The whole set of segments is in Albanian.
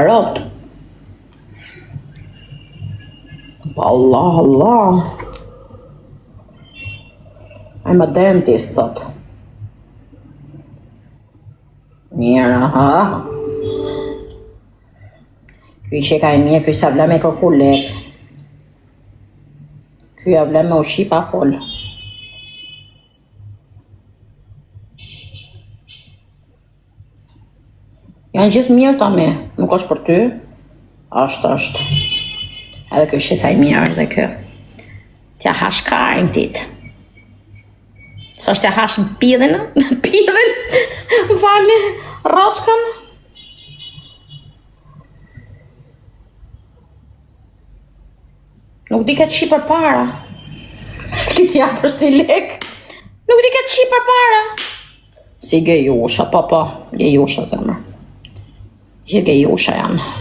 Robt. Po Allah, Allah. I'm a dentist, thot. Mirë, aha. Ky që ka i mirë, ky sa vla me kërku lek. Ky ja vla me ushi pa fol. Janë gjithë mirë tani, nuk është për ty. Është, është. Edhe ky shi sa i mirë është dhe ky. T'ja hash karin këtit. Sa është t'ja hash pidhin, pidhin, më falni, rroçkën. Nuk di këtë shi për para. Këti t'ja për ti lek. Nuk di këtë shi për para. Si gejusha, po po, gejusha zemër. Gjithë gejusha janë.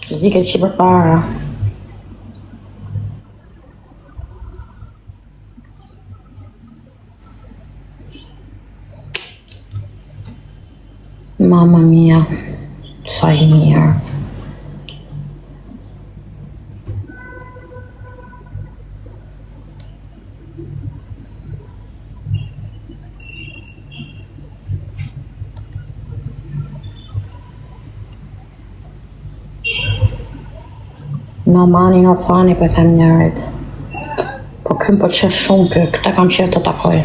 S'di këtë shi për para. Mama mia, sa i mirë. No money, no funny, po i them njërit. Po ky më pëlqen shumë ky, këtë kam qef të takoj.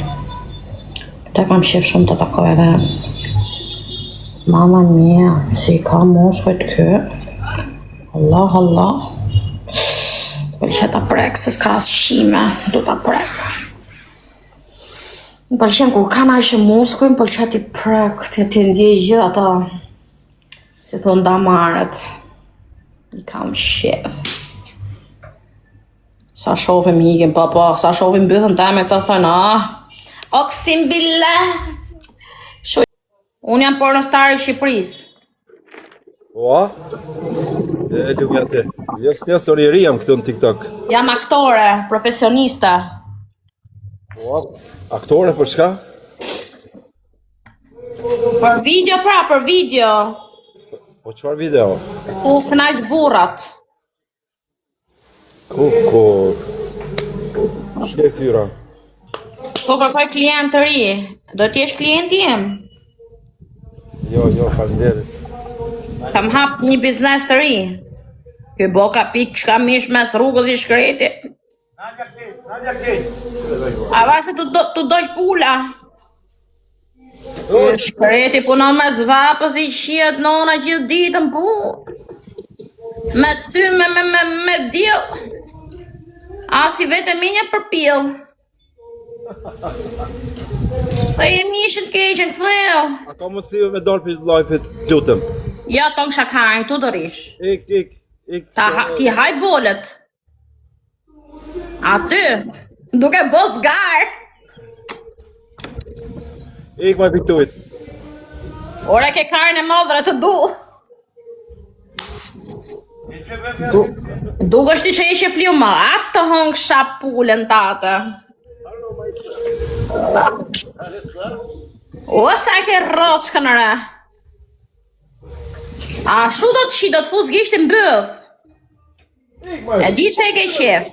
Këtë kam qef shumë të takoj edhe Mama mia, si ka muskujt ky. Allah, Allah. Pëlqen ta prek, se s'ka as qime, do ta prek. Më pëlqen kur kanë aq muskuj, më pëlqen t'i prek, t'i t'i ndjej gjithë ato. Si thonë damarët, i kam qef. Sa shofim ikin, po, po, sa shofim bythën teme këto thonë, ah, oksim bile. Shu, unë jam pornostar i Shqipërisë. Ua? E, lumja te. Jo, s'njo, sorry, i ri jam këtu në TikTok. Jam aktore, profesioniste. Ua? Aktore për çka? Për video pra, për video. Po çfarë video? Ku kënaq burrat. Ku ku? Shke fyra. Po kërkoj klient të ri. Do të jesh klienti im? Jo, jo, faleminderit. Kam hap një biznes të ri. Ky boka pik çka mish mes rrugës i shkreti. A va se të do, të dogj pula. Shkreti punon mes vapës i qiet nona gjithë ditën punë. Me ty me me me me diell. A si vetë minja për pill. Po e mishin të keqen ktheu. A ka mundësi me dalë prej live-it, lutem. Ja, tong shakarin, tu do rish. Ik, ik, ik. Ta, ha, ti haj bolet. Aty, duke bo zgarë. Ik ma piktuit. Ora ke karën e madh, të du. Du, dukesh ti që ishe fliu më, atë të hëngsha pulën tate. O, sa e ke rroçkën re. Ashtu do të qi, do të fus gishtin n'bythë. E di që e ke qef.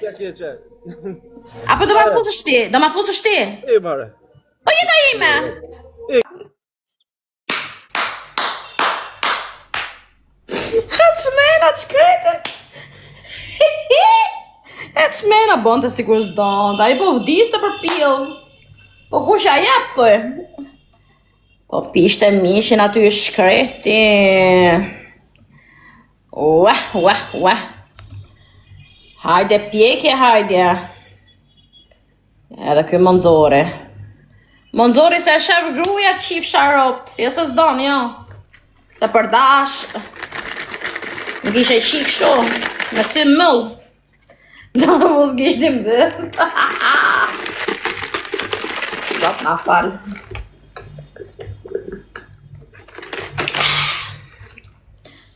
Apo do ma fusësh ti? Do ma fusësh ti? E mare. Po jeta ime. E çmena të shkretën. E çmena bonte sikur s'donte. Ai po vdiste për pill. Po kush ja jep thuj? Po pishte mishin aty i shkreti. Ua, ua, ua. Hajde pjekje, hajde. Edhe ky monzori. Monzori se shef gruja të qifsha robt. Jo se s'don, jo. Se për dash. Më kishe qik shu. Me si mëll. Do më fus gishtin n'bythë. Zot na fal.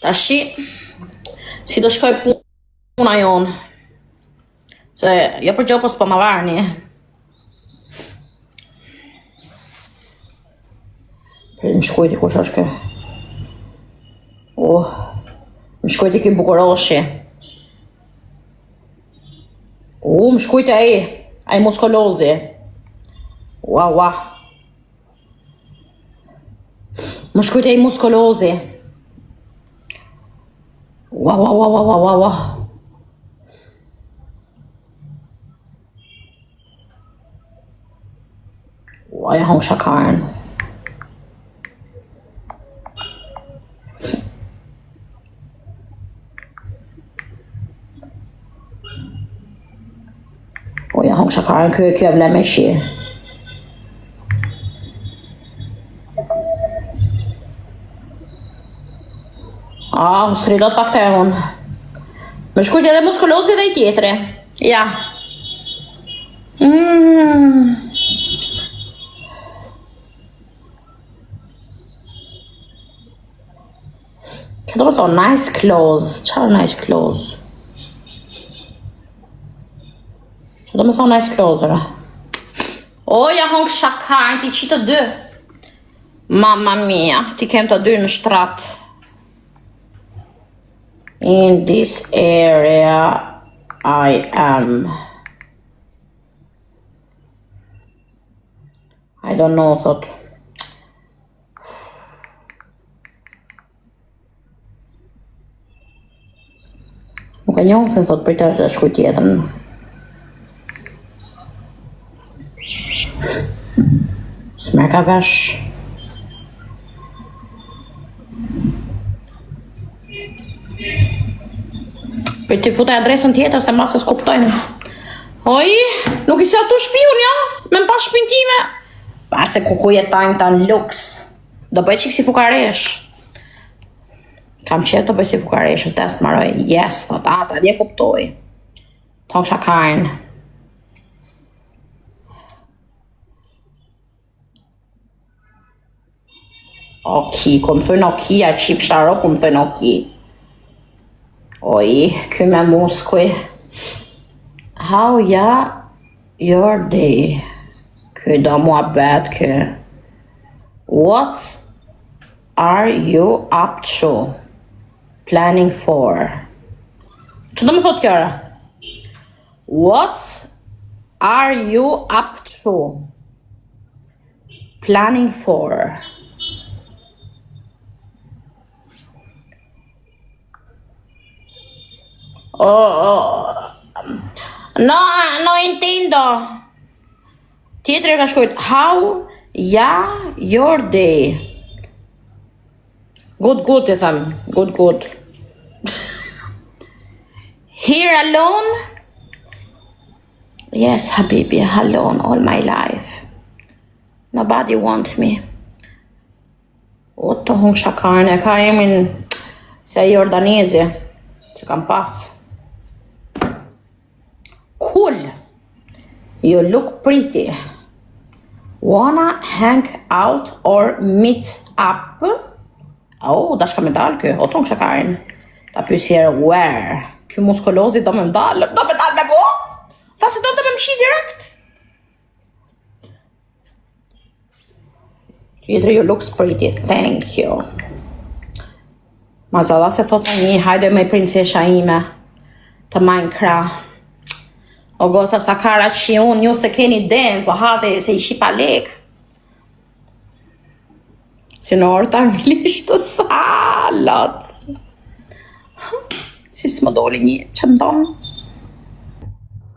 Tashi, si do shkoj puna jonë? Se, jo për gjë, po s'po ma varni. Për më shkujti kush është kë. Oh, më shkujti ky bukuroshi. U, më shkujti ai, ai muskolozi. Ua, ua. Më shkujti ai muskolozi. Ua, ua, ua, ua, ua, ua. Ua, ja hong shakarën. O ja hong shakarën, kjo kjo e vle me shi. A, u sridot pak të e unë. Më shkujt edhe muskulozi dhe i tjetri. Ja. Mm. Që do më thonë, nice clothes. Çfarë nice clothes? Që do më thonë nice clothes, ra? O, ja hong shakarën, ti qitë të dy. Mamma mia, ti kem të dy në shtrat. In this area I am. I don't know, thot. Nuk e njohën, thot, për të shkruj tjetrën. S'merr ka vesh. Për t'i futaj adresën tjetër, se mbase s'kuptojnë. Oj, nuk i sjell tu shpiun, ja? Me më pa shpin time. Pa se ku ku jetojnë këta në luks. Do bëj çik si fukaresh. Kam qef të bëj si fukaresh, në test maroj. Yes, thot, a, ta e kuptoj. Thonë shakajnë. Oki, ku më thujnë oki, a qif sharo, ku më thujnë oki. Oj, ky me muskuj. How ja your day? Ky do muhabet, ky. What are you up to? Planning for? Që do më thotë kjo, ra? What are you up to? Planning for? Oh, oh. No, no entiendo. Tjetri ka shkruajt how ja your day. Good, good, i them. Good, good. Here alone? Yes, Habibi, alone all my life. Nobody want me. O të hung shakarën, e ka emrin se ai jordanezi që kam pas. Cool. You look pretty. Wanna hang out or meet up? Oh, dashka me dalë ky, o të hung shakarin. Ta pysjerë where? Ky muskolozi do me më dalë, do me dalë me bo? Tha se do të me më shi direkt. Tjetri you looks pretty, thank you. Mazalla se thot një, hajde me princesha ime, të majnë kra. O goca sa kara që unë, ju se keni den, po hade se i shipa lek. Si në orë të anglisht të salat. Si s'më doli një, që më donë?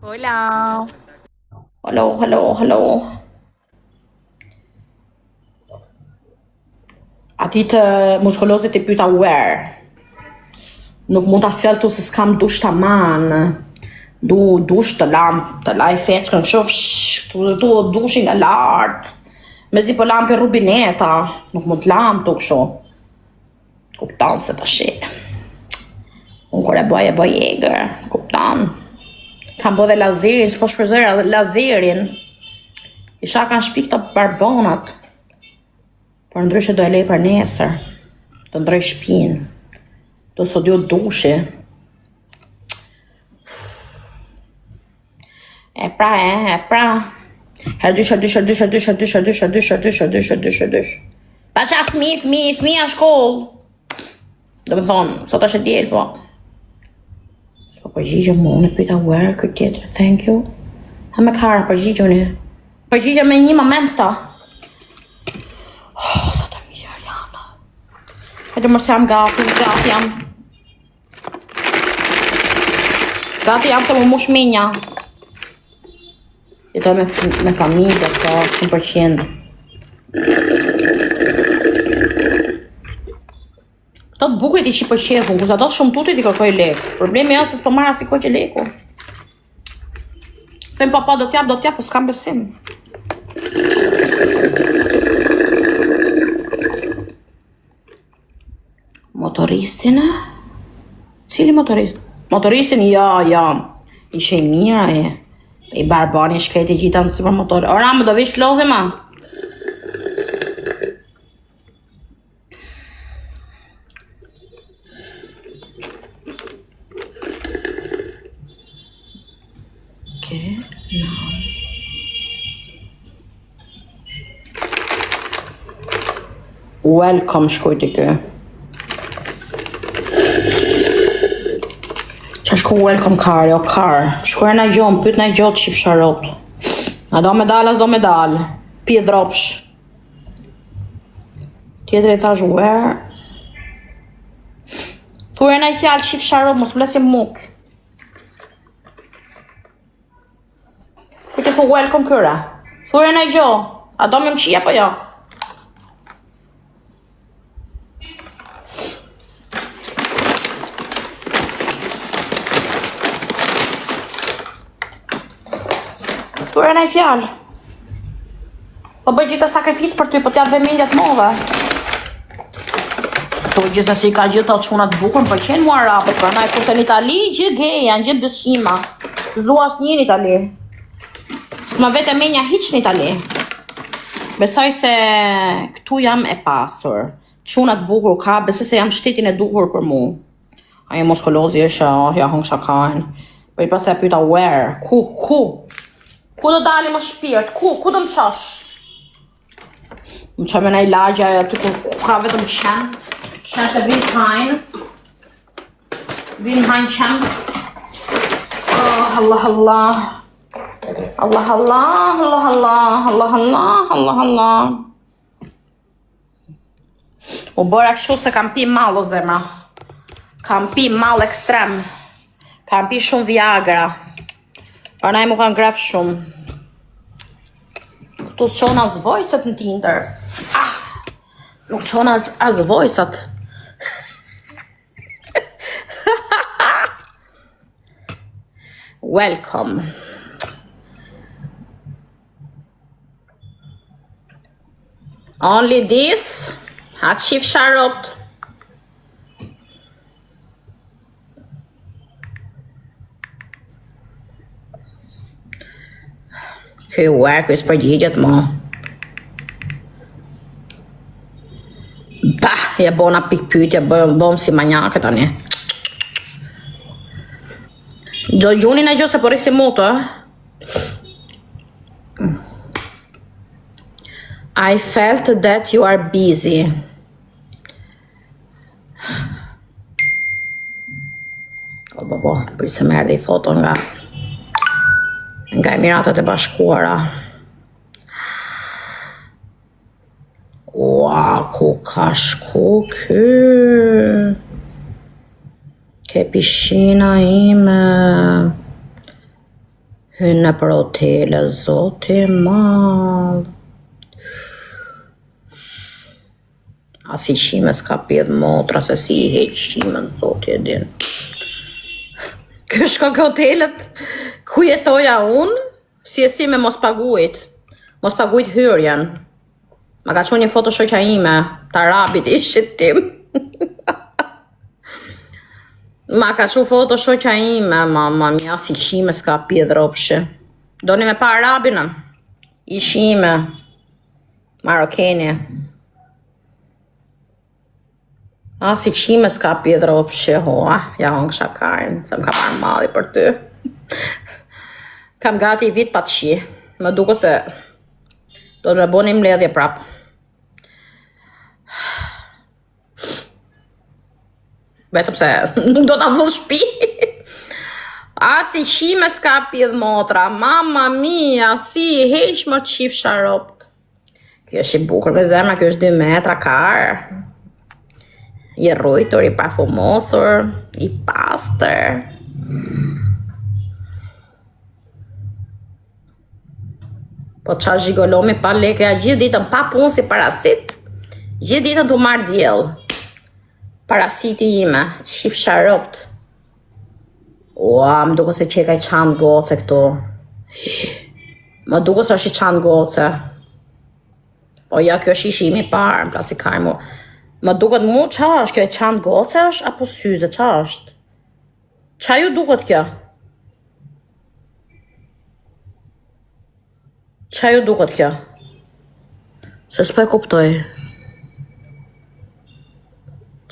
Hola. Hello, hello, hello. Ati të muskulozit i pyta where. Nuk mund ta sjell tu se s'kam dush taman. Du dush të lam, të laj feçkën kështu, fsh, tu tu dushin nga lart. Mezi po lam ke rubineta, nuk mund të lam tu kështu. Kupton se tash. Unë kur e bëj, e bëj egër, kupton. Kam bo dhe lazerin, s'po shfrytëzoj edhe lazerin. Isha kanë shpi këto barbonat. Por ndryshe do e lej për nesër. Do ndroj shpinë. Do studio dushi. E pra, e, e pra. Herë dysh, herë dysh, herë dysh, herë dysh, herë dysh, herë dysh, herë dysh, herë dysh, herë dysh, herë dysh, herë dysh. Pa qa fmi, fmi, fmi a shkollë. Do me thonë, sot është e diel, po. S'po përgjigje mu, unë e pyta where, ky tjetër, thank you. Ha me kara, përgjigjuni. Përgjigje me një moment këta. Oh, sa të mirë janë. Hajde mërse jam gati, gati jam. Gati jam se më mush menja. Jetoj me, me familje, po, 100%. Këto të bukurit i qi për qefun, kurse ato të shumë t'i kërkoj lek. Problemi është se s'po marr asnjë kohë leku. Them papa do t'jap, do t'jap, po s'kam besim. Motoristin? Cili motorist? Motoristin, jo, jo. Ishe i mirë ai. I barbani shkreti gjitha në sipër motor. Ora, më do vish lozi ma? Ke, no. Welcome shkojti kë. Qa shku welcome car, jo car. Shkoj në gjo, më pyt në gjo të qifsha robt. A do me dal, a s'do me dal. Pi dhropsh. Tjetër i thash where. Thuaj në fjalë qifsha robt, mos më lesi muk. Ku të thu welcome këra? Thuaj në gjo. A do me më qia po jo? Thuaj në fjalë. Po bëj gjithë sakrificë për ty, po t'jap vëmendje të madhe. Këto gjithsesi ka gjithë ato çuna të bukur, më pëlqejnë mua arabët, prandaj kurse në Itali gjithë gej janë gjithë dyshima. S'dua asnjë në Itali. S'ma vete menja hiç në Itali. Besoj se këtu jam e pasur. Çuna të bukur ka, besoj se jam shtetin e duhur për mu. Ai muskolozi është, oh, ja hong shakain. Po i pastaj e pyeta where, ku, ku? Ku do dalim më shpirt? Ku, ku do më çosh? Më çoj me naj lagje aty ku, ku ka vetëm qen. Qen se vinë hajnë. Vinë hajnë qen. Oh, Allah, Allah. Allah, Allah, Allah, Allah, Allah, Allah, Allah, Allah. U bëra kështu se kam pi mall o zemra. Kam pi mall ekstrem. Kam pi shumë Viagra. Prandaj mu kanë graf shumë. Këtu s'qon as voice në Tinder. Ah, nuk qon as, as voice-at. Welcome. Only this? Ha të qifsha robt. Ky where, ky s'përgjigjet mo. Bah, ja bona pik pyetje, bëm bëm si manjake tani. Do gjuni në gjë se po rrisi mut, ë? I felt that you are busy. Po, po, po, prit se më erdhi foto nga nga Emiratet e Bashkuara. Ua, ku ka shku ky? Ke pishina ime. Hyn nëpër hotele, zoti madh. Asi qime s'ka pjedh motra, se si i heq qimet, zoti e din. Ky shko ke hotelet, ku jetoja unë, si e si me mos paguajt. Mos paguajt hyrjen. Ma ka çu një foto shoqja ime, të arabit ishit tim. Ma ka çu foto shoqja ime, mama mia si qime s'ka pjedh ropshi. Doni me pa arabin? Ishi ime, marokeni. A si qime s'ka pjedh ropshi, hoa, ja hong shakarin, se më ka marrë malli për ty. Kam gati i vit pa të shi, më duket se do të me bo një mbledhje prap. Vetëm se nuk do ta vë shtëpi. A si qime s'ka pidh motra, mama mia, si i heq më qifsha robt. Kjo është i bukur me zemra, kjo është 2 metra kar. I rrujtur, i parfumosur, i pastër. Po qa zhigolomi pa leke, ja gjithë ditën pa punë si parasit, gjithë ditën tu marrë diell. Parasiti ime, qifsha robt. Ua, më duket se qeka i çantë goce këtu. Më duket se është i çantë goce. Po ja, kjo është ishi imi i parë, më plasi kajmu. Më duket mu, qa është kjo e çantë goce është, apo syze, qa është? Qa ju duket kjo? Qa ju duket kjo? Se s'po e kuptoj.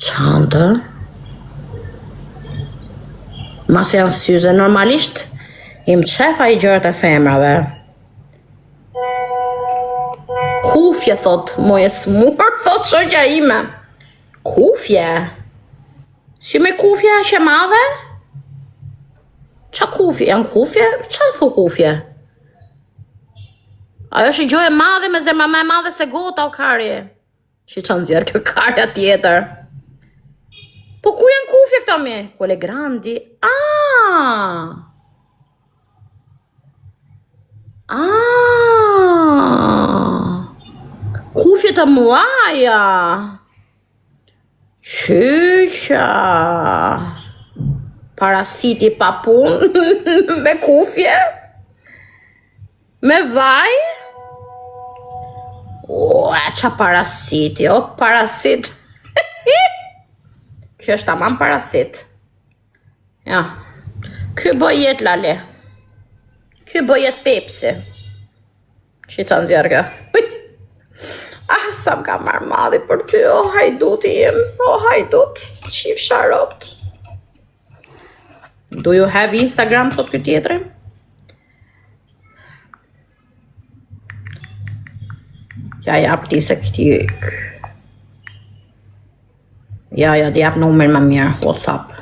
Çantë? Mase janë syze, normalisht i mçef ai gjërat e femrave. Kufje, thot, moj e smur, thot shoqja ime. Kufje? Si me kufje aq e madhe? Ça kufje? Janë kufje? Ça thu kufje? Ajo është gjë e madhe me zemra më e madhe se gota o kari. Shi ça nxjerr kjo karja tjetër. Po ku janë kufje këto mi? Quelle grandi? Ah! Ah! Kufje të muaja! Qyqa! Parasiti pa punë me kufje? Me vaj? Ua, ça parasiti, o parasit. Kjo është tamam parasit. Ja. Ky bë jetë lale. Ky bë jetë pepsi. Që ça nxjerr kjo. Ah, sa më ka marrë malli për ty, o hajduti im, o hajdut, qifsha robt. Do you have Instagram, thot ky tjetri? Ja, jap ti se këti... Ja, ja, të jap numrin më mirë, WhatsApp.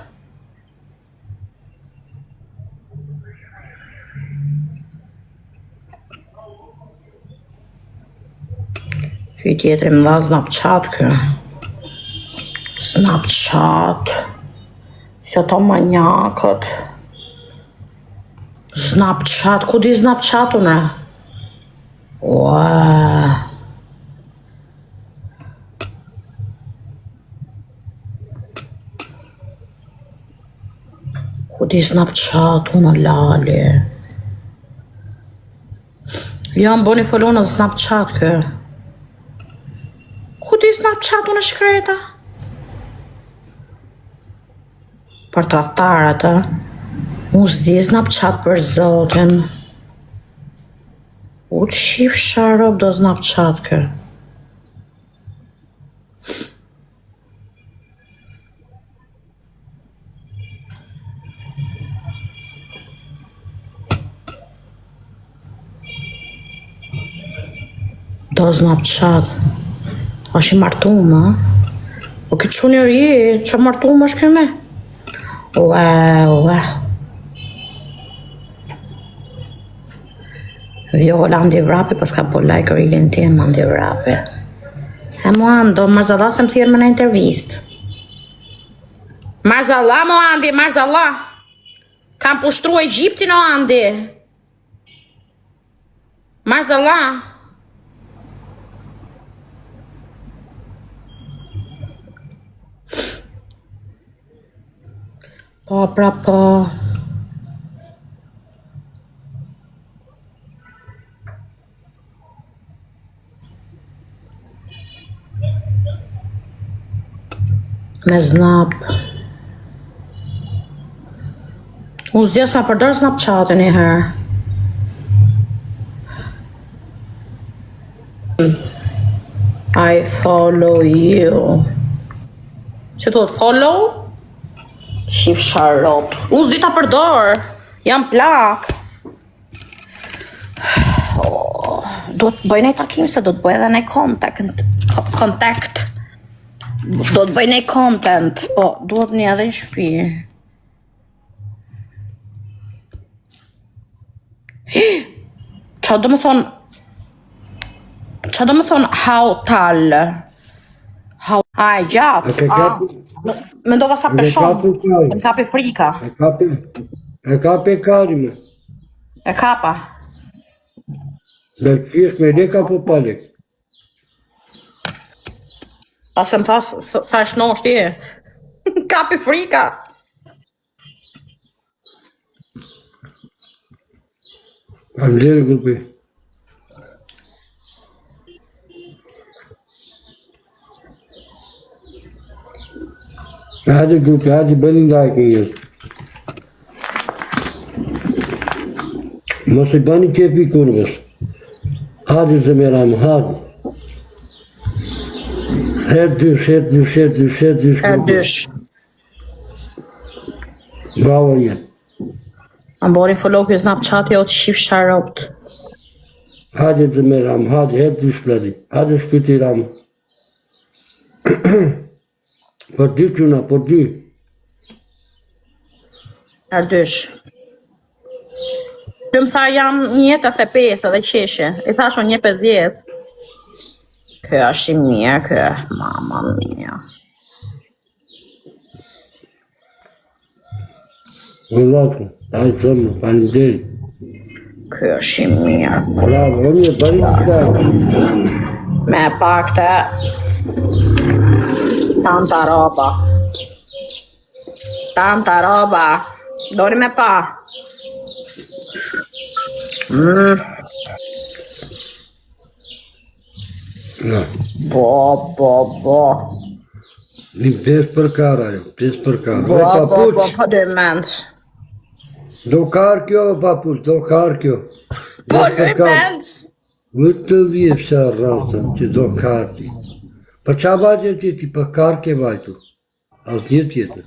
Ky tjetri më dha Snapchat kë. Snapchat. Si ato manjakët. Snapchat, ku di Snapchat unë? Ua. Ku di Snapchat unë lale. Ja, më bëni follow në Snapchat kë. Ku di Snapchat unë shkreta? Për tradhtarët, ë? Unë s'di Snapchat për zotin. U qifsha rob do Snapchat kë. Do Snapchat. Është i martum, ë? Po këtë çun i ri, që martum është ky me? Ua, ua. Viola Andi Vrapi, pas ka bo like reelin tim Andi Vrapi. E mua Ando, marzalla se më thirrë më në intervist. Marzalla mo Andi, marzalla. Kam pushtru Egjiptin o Andi. Marzalla. Po, pra po. Me snap. Unë s'di as ma përdor Snapchatin një herë. I follow you. Që thot follow? Qifsha rob. Unë s'di ta përdor. Jam plak. Oh, do të bëj një takim se do të bëj edhe një kontakt. Kontakt. Do të bëj një content, po duhet një edhe në shtëpi. Qa do me thonë, qa do me thonë how tall? How, a e E gjatë, ke a, kapi, mendova sa e ke peshon, kapi kari. më kapi frika, E kapi, e kapi kari me. e kapa. Dhe qysh me lek apo pa lek? Pa se më tha sa, sa e shnosh ti e. Kapi frika. Faleminderit grupi. Hajde grupi, hajde bëni like njerëz. Mos i bëni qefi kurvës. Hajde zemëram, hajde. Her dysh, her dysh, her dysh, her dysh. E grupi. dysh. Bravo një. A mbori follow ky Snapchat-i o të shif sharopt. Hajde zemëram, hajde, her dysh pladi. Hajde shpirti Ram. Për dy çuna, për dy. Her dysh. Ty më tha jam 1.85 edhe qeshe. I thash unë 1.50. Ky është i mirë, ky. Mama mia. Vëllatu, hajde zemër, faleminderit. Ky është i mirë. Bravo, o një, bëni like. Me pa këtë. Tanta roba. Tanta roba. Doni me pa. Mm. Na, Bo, bo, bo. Një vdes për kar ajo, vdes për kar. Bo, Dhe bo, bo, papuç, po dy mend. do kar kjo, papuç, do kar kjo. Po Vdes për dy kar. mend. Vë të dhjefsha rrastën që do kar ti. Për qa vajtje ti, ti për kar ke vajtu. Asnjë tjetër.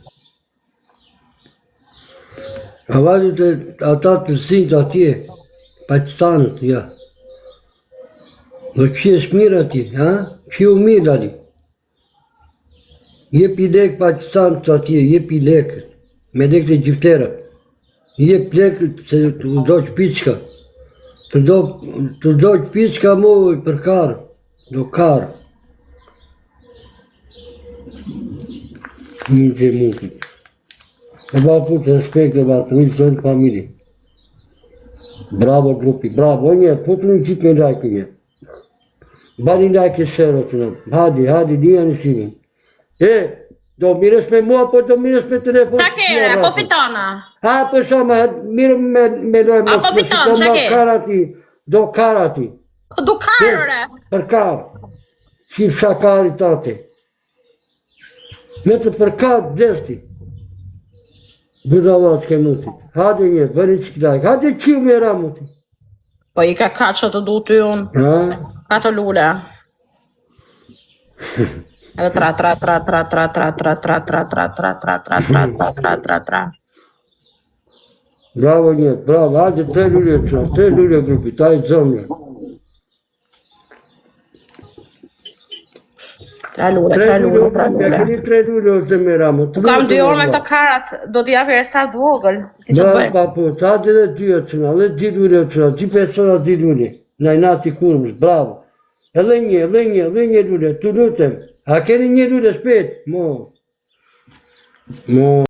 A vajtu të ata të zinjt atje, Pakistanët, ja. Do qesh mirë atje, ha? Qiu mirë ali. Jepi lek Pakistanët atje, jepi lek. Me lek të gjifterat. Jep lek se të do piçka. Të do, të do piçka mu për kar. Do kar. Një që mutit. E ba put, respekt e ba, të rritë zonë familje. Bravo grupi, bravo. O një, putu një qitë me like një. Bani like e share që në. Hadi, hadi, lija në shimin. E, do mires me mua, po do mires me telefon. Ta kere, po fitona. Ha, po shama, mirë me, me loj, A, mos po mos fiton, do çe ma ke? karati, do karati. Po du karë. Për kar. Shif shakari tate. Me të për kar blesti. Budallat ke mutit. Hajde një, bëni që like. Hajde qiu me ra muti. Po i ka kaçë të du ty unë. Ha? Kato lule. Edhe tra tra tra tra tra tra tra tra tra tra tra tra tra tra tra tra tra tra. Bravo një, bravo. Hajde tre lule që, tre lule grupi, ta i zëmre. Tre lule, Tre tre lule, lule, tre ja lule. keni tre lule ose me ra mu. U kam dy orë me këto karat, do t'i japi restart vogël, si që Bravo, bëj. papu, ta hajde dhe dy o qëna, dhe dy lule o qëna, dy persona dy lule. Na i nati kurmës, bravo. Edhe një, edhe një, edhe një lule, të lutem. A keni një lule shpejt? Mo. Mo.